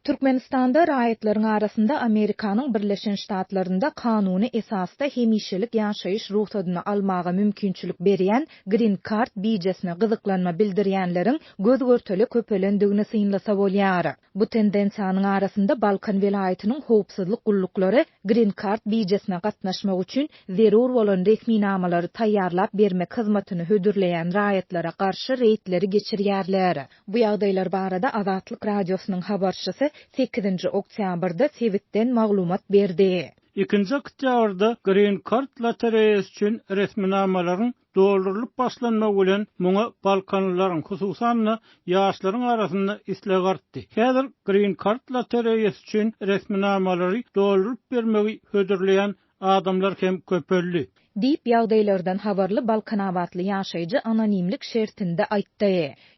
Türkmenistanda raýatlaryň arasynda Amerikanyň Birleşen Ştatlarynda kanuny esasda hemişelik ýaşaýyş rugsadyny almaga mümkinçilik berýän Green Card bijesine gyzyklanma bildirýänleriň göz-görtele köpelendigini synlasa bolýar. Bu tendensiýanyň arasynda Balkan welaýatynyň howpsuzlyk gulluklary Green Card bijesine gatnaşmak üçin zerur bolan resminamalary taýýarlap bermek hyzmatyny hödürleýän raýatlara garşy reýdleri geçirýärler. Bu ýagdaýlar barada Azatlyk Radiosynyň habarçysy sekizinji oktýabrda sebitden maglumat berdi. Ikinji oktýabrda Green Card lotereýasy üçin resminamalaryň doldurylyp başlanmagy bilen muňa balkanlylaryň, hususan-da, ýaşlaryň arasynda isleg artdy. Häzir Green Card lotereýasy üçin resminamalary dolduryp bermegi hödürleýän adamlar hem köpeldi. Diýip, ýagdaýlardan habarly balkanabatly ýaşaýjy anonimlik şertinde aýtdy.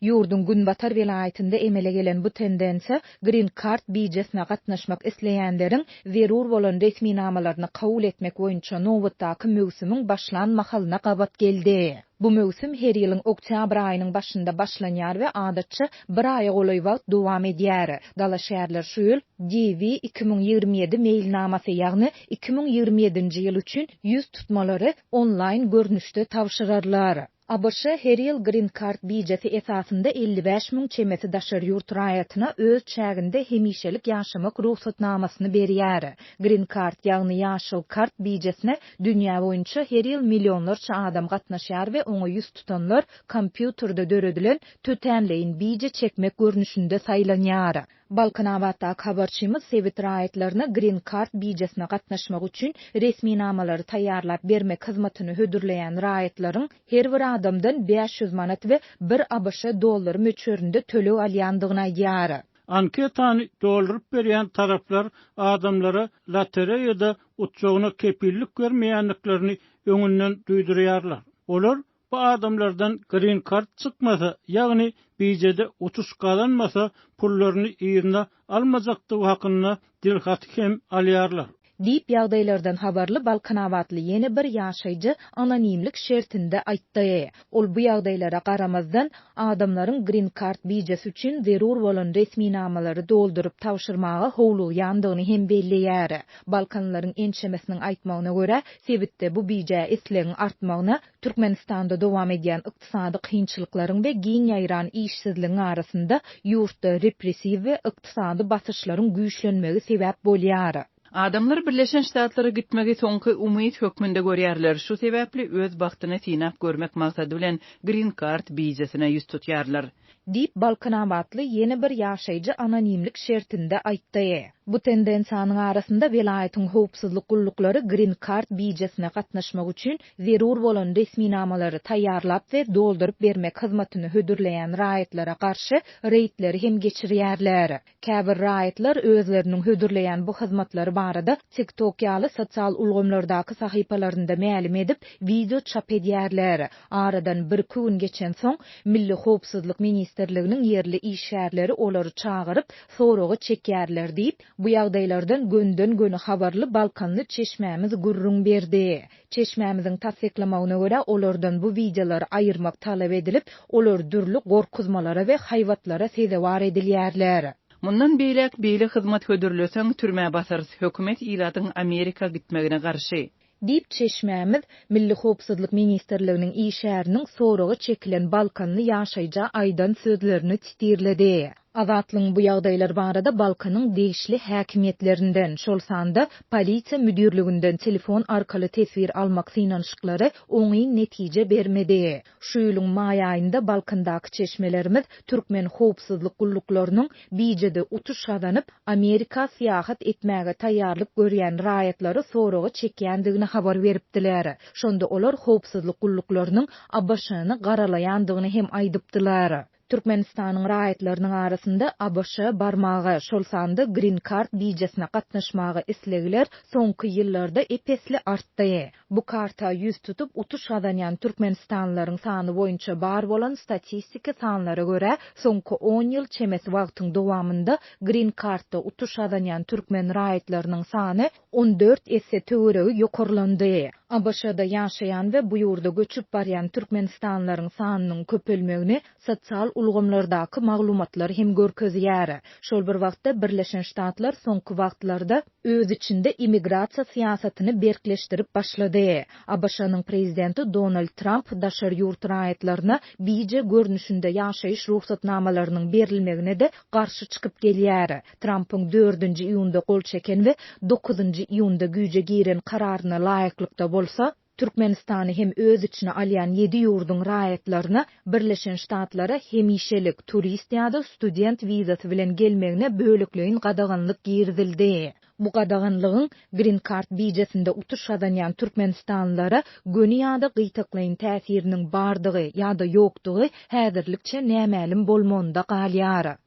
Ýurduň günbatar welaýatynda emele gelen bu tendensiýa Green Card bijesine gatnaşmak isleýänleriň zerur bolan resminamalaryny kabul etmek boýunça nobatdaky möwsümiň başlan mahalyna gabat geldi. Bu möwsüm her ýylyň oktýabr aýynyň başynda başlanýar we adatça bir aýa golaý wagt dowam edýär. Dalaşgärler şu ýyl DV 2027 meýilnamasy, ýagny 2027-nji ýyl üçin ýüztutmalary onlaýn görnüşde tabşyrarlar. ABŞ her ýyl Green Card bijesi esasynda 55 müň çemesi daşary ýurt raýatyna öz çäginde hemişelik ýaşamak rugsatnamasyny berýär. Green Card, ýagny ýaşyl kart bijesine Dünýä boýunça her ýyl millionlarça adam gatnaşýar we oňa ýüz tutanlar kompýuterde döredilen tötänleýin bije çekmek görnüşinde saýlanýar. Balkanabatdaky habarçymyz sebit raýatlaryna Green Card bijesine gatnaşmak üçin resminamalary taýýarlap bermek hyzmatyny hödürleýän raýatlaryň her bir adamdan 500 manat we bir abş dollary möçberinde töleg alýandygyny aýdýar. Anketany dolduryp berýän taraplar adamlara lotereýada utjagyna kepillik bermeýändiklerini öňünden duýdurýarlar. Olar bu adamlardan grin kart çykmasa, ýagny bijede utuş gazanmasa pullaryny yzyna almajakdygy hakynda dilhaty hem alýarlar. Diýip, ýagdaýlardan habarly balkanabatly ýene bir ýaşaýjy anonimlik şertinde aýtdy. Ol bu ýagdaýlara garamazdan, adamlaryň Green Card bijesi üçin zerur bolan resminamalary dolduryp tabşyrmaga howlugýandygyny hem belleýär. Balkanlylaryň ençemesiniň aýtmagyna görä, sebitde bu bijä islegiň artmagyna Türkmenistanda dowam edýän ykdysady kynçylyklaryň we giň ýaýran işsizligiň arasynda ýurtda repressiw we ykdysady basyşlaryň güýçlenmegi sebäp bolýar. Adamlar Birleşen Ştatlara gitmegi soňky umyt hökmünde görýärler, şu sebäpli öz bagtyny synap görmek maksady bilen Green Card bijesine ýüz tutýarlar. Diýip, balkanabatly ýene bir ýaşaýjy anonimlik şertinde aýtdy. Bu tendensiýanyň arasynda welaýatyň howpsuzlyk gulluklary Green Card bijesine gatnaşmak üçin zerur bolan resminamalary taýýarlap we dolduryp bermek hyzmatyny hödürleýän raýatlara garşy reýdleri hem geçirýärler. Käbir raýatlar özleriniň hödürleýän bu hyzmatlary barada TikTok ýaly sosial ulgamlardaky sahypalarynda mälim edip, wideo çap edýärler. Aradan birki gün geçensoň, Milli howpsuzlyk ministrliginiň ýerli işgärleri olary çagyryp, soraga çekýärler diýip, bu ýagdaýlardan gönden-göni habarly balkanly çeşmämiz gürrüň berdi. Çeşmämiziň tassyklamagyna görä, olardan bu wideolary aýyrmak talap edilip, olar dürli gorkuzmalara we haýbatlara sezewar edilýärler. Mundan beýläk beýle hyzmat hödürleseň, türmä basarys, hökümet ilatyň Amerika gitmegine garşy. Diýip, çeşmämiz Milli howpsuzlyk ministrliginiň işgäriniň soraga çekilen balkanly ýaşaýja aýdan sözlerini titirledi. Azatlygyň bu ýagdaýlar barada Balkanyň degişli häkimiýetlerinden, şol sanda Polisiýa müdirliginden telefon arkaly teswir almak synanyşyklary oňyn netije bermedi. Şu ýylyň maý aýynda Balkandaky çeşmelerimiz türkmen howpsuzlyk gulluklarynyň bijede utuş gazanyp, Amerika syýahat etmäge taýýarlyk görýän raýatlary soraga çekýändigini habar beripdiler. Şonda olar howpsuzlyk gulluklarynyň ABŞ-ny garalaýandygyny hem aýdypdylar. Türkmenistanyň raýatlarynyň arasynda ABŞ-a barmaga, şol sanda Green Card bijesine gatnaşmaga islegler soňky ýyllarda ep-esli artdy. Bu karta ýüz tutup utuş gazanýan türkmenistanlylaryň sany boýunça bar bolan statistiki sanlara görä, soňky on ýyl çemesi wagtyň dowamynda Green Card-da utuş gazanýan türkmen raýatlarynyň sany 14 esse töweregi ýokarlandy. ABŞ-da ýaşaýan we bu ýurda göçüp barýan türkmenistanlylaryň sanynyň köpelmegini sosial ulgamlardaky maglumatlar hem görkezýär. Şol bir wagtda, Birleşen Ştatlar soňky wagtlarda öz içinde immigrasiýa syýasatyny berkleşdirip başlady. ABŞ-nyň prezidenti Donald Tramp daşary ýurt raýatlaryna bije görnüşinde ýaşaýyş rugsatnamalarynyň berilmegine-de garşy çykyp gelýär. Trampyň dördünji iýunda gol çeken we dokuzynjy iýunda güýje giren kararyna laýyklykda bolsa, Türkmenistany hem öz içine alýan ýedi ýurduň raýatlaryna Birleşen Ştatlara hemişelik, turist ýa-da student wizasy bilen gelmegine bölekleýin gadaganlyk girizildi. Bu gadaganlygyň Green Card bijesinde utuş gazanýan türkmenistanlylara göni ýa-da gytaklaýyn täsiriniň bardygy ýa-da ýokdugy häzirlikçe nämälim bolmagynda galýar.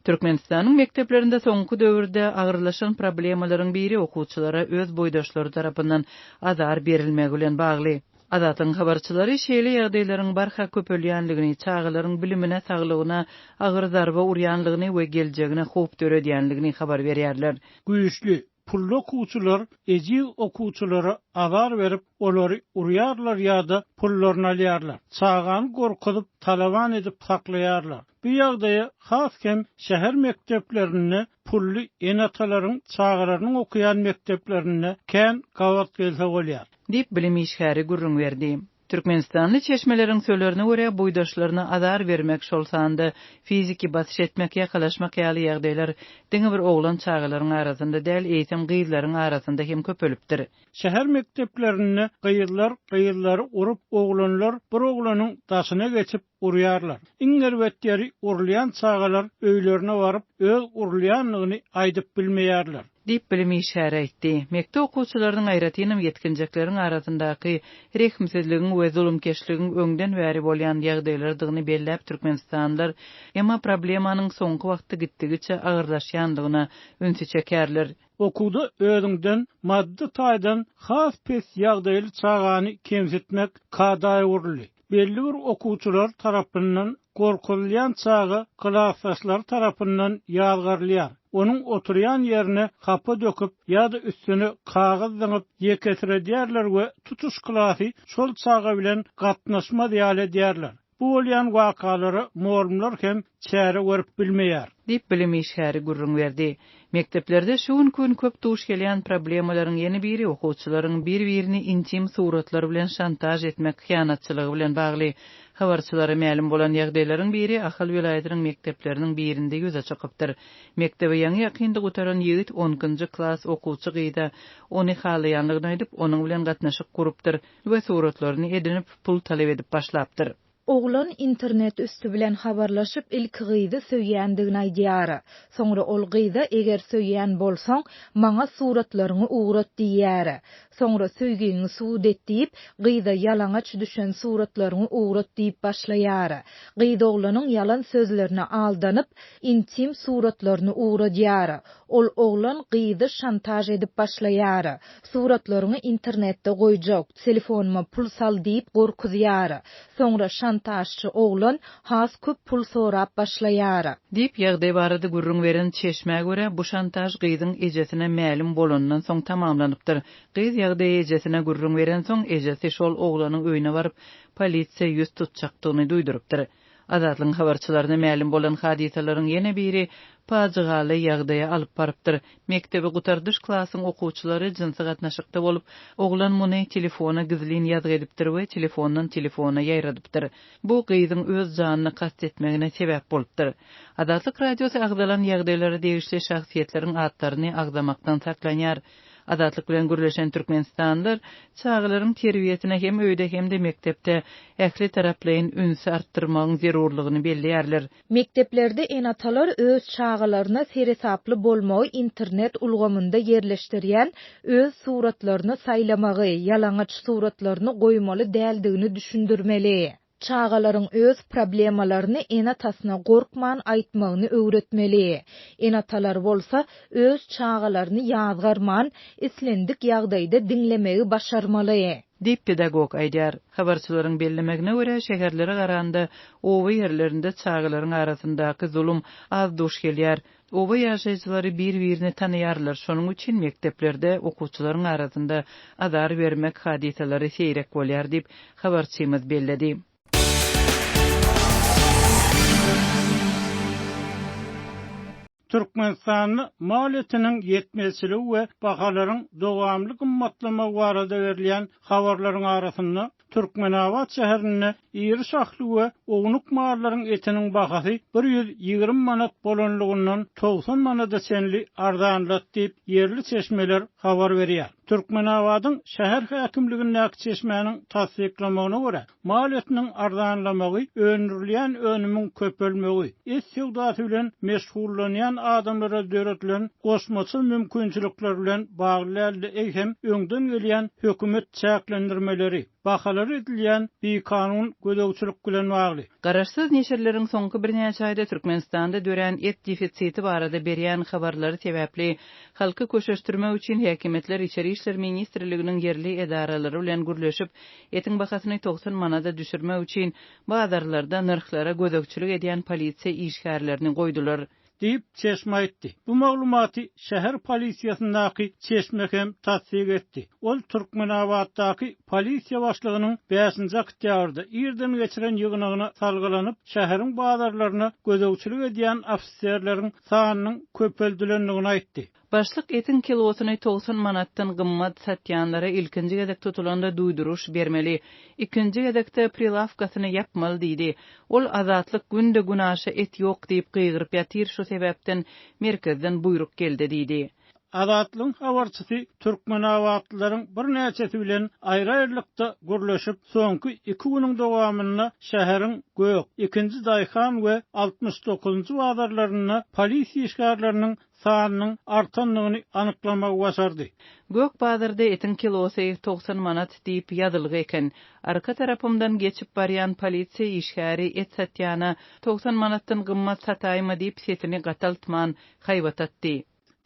Türkmenistanyň mekdeplerinde soňky döwürde agyrlaşan problemalaryň biri okuwçylara öz boýdaşlary tarapyndan azar berilmegi bilen bagly. Azatlygyň habarçylary şeýle ýagdaýlaryň barha köpelýänligini, çagalaryň bilimine, saglygyna agyr zarba urýanlygyny we geljegine howp döredýänligini habar berýärler. Güýçli, Pully okuwçylar ejiz okuwçylara azar berip, olary urýarlar ýa-da pullaryny alýarlar. Çagany gorkuzyp, talaban edip saklaýarlar. Bu ýagdaýa has hem şäher mekdeplerinde pully ene-atalaryň çagalarynyň okaýan mekdeplerinde kän gabat gelse bolýar. Diýip, bilim işgäri gürrüň berdi. Türkmenistanly çeşmeleriň sözlerine görä, boýdaşlaryna azar bermek, şol sanda fiziki basyş etmek, ýakalaşmak ýaly ýagdaýlar diňe bir oglan çagalaryň arasynda däl, eýsem gyzlaryň arasynda hem köpelipdir. Şäher mekdeplerinde gyzlar gyzlary urup, oglanlar bir oglanyň daşyna geçip urýarlar. Iň erbet ýeri urulýan çagalar öýlerine baryp, öz urulýandygyny aýdyp bilmeýärler. Diýip, bilim işgäri aýtdy. Mekdep okuwçylarynyň, aýratynam ýetginjekleriň arasyndaky rehimsizligiň we zulumkeşligiň öňden bäri bolýan ýagdaýlardygyny belläp türkmenistanlylar, emma problemanyň soňky wagtda gitdigiçe agyrlaşýandygyna ünsi çekerler. Okuwda özüňden maddy taýdan has pes ýagdaýly çagany kemsitmek kada öwrüldi. Belli bir okuwçylar tarapyndan gorkuzylýan çaga klasdaşlary tarapyndan ýazgarylýar. Onuň oturýan ýerine hapa döküp ýa-da üstüne kagyz zyňyp ýekesiredýärler we tutuş klasy şol çaga bilen gatnaşmaz ýaly edýärler. Bu bolýan wakalara mugallymlar hem çäre görüp bilmeýär. Diýip, bilim işgäri gürrüň berdi. Mekdeplerde şu günki gün köp duş gelýän problemalaryň ýene biri okuwçylaryň bir-birini intim suratlar bilen şantaž etmek hyýanatçylygy bilen bagly. Habarçylara mälim bolan ýagdaýlaryň biri Ahal welaýatynyň mekdepleriniň birinde ýüze çykypdyr. Mekdebi ýaňy-ýakynda gutaran ýigit on ikinji klas okuwçy gyza ony halaýanlygyny aýdyp, onuň bilen gatnaşyk gurupdyr we suratlaryny edinip, pul talap edip başlapdyr. Oglan internet üsti bilen habarlaşyp ilki gyzy söýýändigini aýdýar. Soňra ol gyza eger söýýän bolsaň, maňa suratlaryňy ugrat diýýär. Soňra söýgiňi subut et diýip, gyza ýalaňaç düşen suratlaryňy ugrat diýip başlaýar. Gyz oglanyň ýalan sözlerine aldanyp, intim suratlaryny ugradýar. Ol oglan gyzy şantaž edip başlaýar. Suratlaryňy internetde goýjak, telefonyma pul sal diýip gorkuzýar. Soňra şantažçy oglan has köp pul sorap başlaýar. Diýip, ýagdaý barada gürrüň beren çeşmä görä, bu şantaž gyzyň ejesine mälim bolanyndan soň tamamlanypdyr. Gyz ýagdaýy ejesine gürrüň berensoň, ejesi şol oglanyň öýüne baryp, polisiýa ýüz tutjakdygyny duýdurypdyr. Azatlygyň habarçylaryna mälim bolan hadysalaryň ýene biri pajygaly ýagdaýa alyp barypdyr. Mekdebi gutardyş klasyň okuwçylary jynsy gatnaşykda bolup, oglan muny telefona gizlin ýazgy edipdir we telefondan telefona ýaýradypdyr. Bu gyzyň öz janyna kast etmegine sebäp bolupdyr. Azatlyk Radiosy agzalan ýagdaýlara degişli şahsyýetleriň atlaryny agzamakdan saklanýar. Azatlyk bilen gürleşen türkmenistanlylar çagalaryň terbiýesine hem öýde hem-de mekdepde ähli taraplaýyn ünsi artdyrmagyň zerurlygyny belleýärler. Mekdeplerde ene-atalar öz çagalaryna seresaply bolmagy internet ulgamynda ýerleşdirýän öz suratlaryny saýlamagy, ýalaňaç suratlaryny goýmaly däldigini düşündirmeli. Çagalaryň öz problemalaryny ene-atasyna gorkman aýtmagyny öwretmeli. Ene-atalar bolsa öz çagalaryny ýazgarman, islendik ýagdaýda diňlemegi başarmaly. Diýip, pedagog aýdýar. Habarçylaryň bellemegine görä, şäherlere garanda, oba ýerlerinde çagalaryň arasyndaky zulum az duş gelýär. Oba ýaşaýjylary bir-birini tanaýarlar, şonuň üçin mekdeplerde okuwçylaryň arasynda azar bermek hadysalary seýrek bolýar diýip, habarçymyz belledi. Türkmenistanda mal etiniň ýetmezçiligi we bahalaryň dowamly gymmatlamagy barada berilýän habarlaryň arasynda, Türkmenabat şäherinde iri şahly we ownuk mallaryň etiniň bahasy 120 manat bolanlygyndan 90 manada çenli arzanlady diýip, ýerli çeşmeler habar berýär. Türkmenabadyň şäher häkimligindäki çeşmäniň tassyklamagyna görä, Mal etiniň arzanlamagy öndürilýän önümiň köpelmegi, et söwdasy bilen meşgullanýan adamlara döredilen goşmaça mümkinçilikler bilen bagly däl-de, eýsem, öňden gelýän hökümet çäklendirmeleri, bahalara edilýän bikanun gözegçilik bilen bagly. Garaşsyz neşirleriň soňky birnäçe aýda Türkmenistanda dörän et defisiti barada berýän habarlary sebäpli halky köşeşdirmek üçin häkimiýetler Içeri işler ministrliginiň ýerli edaralary bilen gürleşip, Etiň bahasyny 90 manada düşürmek üçin bazarlarda nyrhlara gözegçilik edýän polisiýa işgärlerini goýdular. Diýip, çeşme aýtdy. Bu maglumaty şäher polisiýasyndaky çeşme hem tassyk etdi. Ol Türkmenabatdaky polisiýa başlygynyň bäşinji oktýabrda irden geçiren ýygnagyna salgylanyp, şäheriň bazarlaryna gözegçilik edýän ofiserleriň sanynyň köpeldilendigini aýtdy. Başlyk etiň kilosyny 90 manatdan gymmat satýanlara ilkinji gezek tutulanda duýduryş bermeli, ikinji gezekde prilawkasyny ýapmaly diýdi. Ol Azatlyk günde-günaşa et ýok diýip gygyryp ýatyr şu sebäpden merkezden buýruk geldi diýdi. Azatlygyň habarçysy türkmenabatlylaryň birnäçesi bilen aýry-aýrylykda gürleşip, soňky iki günüň dowamynda şäheriň Gök, Ikinji daýhan we 69-njy bazarlarynda polisiýa işgärleriniň sanynyň artandygyny anyklamagy başardy. Gök bazarda etiň kilosy 90 manat diýip ýazylgy eken. Arka tarapymdan geçip barýan polisiýa işgäri et satýana 90 manatdan gymmat sataýma diýip sesini gataltman haýbat atdy.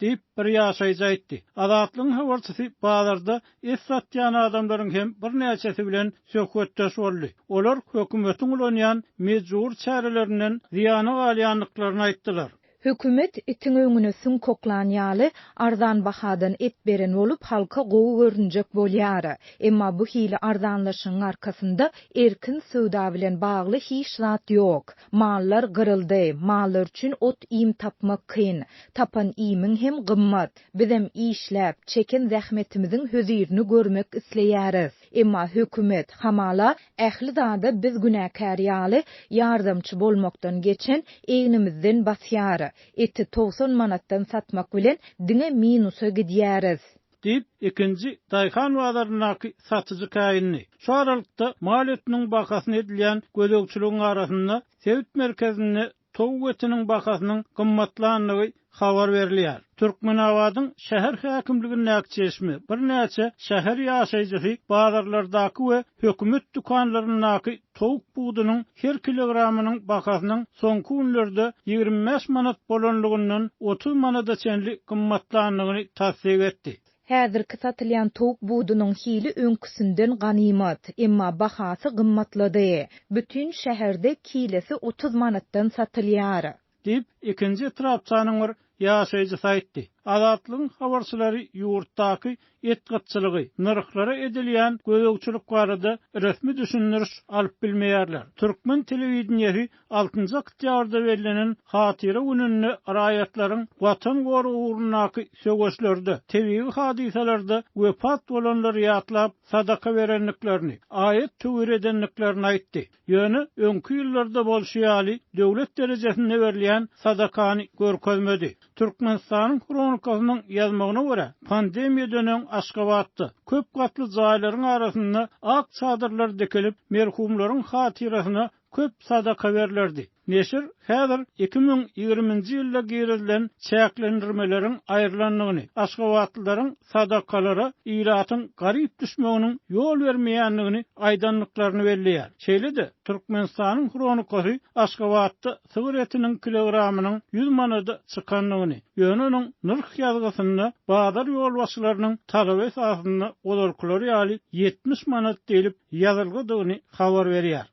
Diýip, bir ýaşaýjy aýtdy. Azatlygyň habarçysy bazarda et satýan adamlaryň hem birnäçesi bilen söhbetdeş boldy. Olar hökümetiň ulanýan mejbury çärelerinden zyýana galýandyklaryny aýtdylar. Hökümet itiň öňüne süňk oklan ýaly, arzan bahadan et beren bolup halka gowy görünjek bolýar. Emma bu hili arzanlaşygyň arkasynda erkin söwda bilen bagly hiç zat ýok. Mallar gyryldy, mallar üçin ot-iým tapmak kyn. Tapan iýmiň hem gymmat. Bizem işläp, çeken zähmetimiziň hözirini görmek isleýäris. Emma hökümet, hamala, ähli zada biz günäkär ýaly, ýardamçy bolmakdan geçen, egnimizden basýar. Eti 90 manatdan satmak bilen diňe minusa gidýäris. Diýip, ikinji daýhan bazaryndaky satyjy käýindi. Şu aralykda, mal etiniň bahasyna edilýän gözegçiligiň arasynda, sebit merkezinde towuk etiniň bahasynyň gymmatlandygy habar berilýär. Türkmenabadyň şäher häkimligindäki çeşme birnäçe şäher ýaşaýjysy bazarlardaky we hökümet dükanlaryndaky towuk budunyň her kilogramynyň bahasynyň soňky günlerde 25 manat bolanlygyndan 30 manada çenli gymmatlandygyny tassyk etdi. Häzirki satylýan towuk budunyň hili öňküsinden ganymat, emma bahasy gymmatlady. Bütin şäherde kilesi 30 manatdan satylýar. Diýip, ikinji etrapçanyň bir ýaşaýjysy aýtdy. Azatlygyň habarçylary ýurtdaky et gytçylygy, nyrhlara edilýän gözegçilik barada resmi düşündiriş alyp bilmeýärler. Türkmen telewideniýesi altynjy oktýabrda bellenen Hatyra gününde raýatlaryň Watan goragy ugrundaky söweşlerde, tebigy hadysalarda wepat bolanlary ýatlap, sadaka berendiklerini, aýat-töwir edendiklerini aýtdy. Ýöne öňki ýyllarda bolşy ýaly, döwlet derejesinde berilýän sadakany görkezmedi. Türkmenistanyň Hronikasynyň ýazmagyna görä, pandemiýadan öň Aşgabatda köp gatly jaýlaryň arasynda ak çadyrlar dikilip, merhumlaryň hatyrasyna. köp sadaka berlerdi. Neşir häzir 2020-nji ýylda girizilen çäklendirmeleriň aýrylandygyny, aşgabatlylaryň sadakalara ilatyň garyp düşmeginiň ýol bermeýändigini aýdandyklaryny belleýär. Şeýle-de, Türkmenistanyň Hronikasy Aşgabatda sygyr etiniň kilogramynyň ýüz manada çykandygyny, ýöne onuň nyrh ýazgysynda bazar ýolbaşçylarynyň talaby esasynda ozalkylary ýaly 70 manat diýlip ýazylgydygyny habar berýär.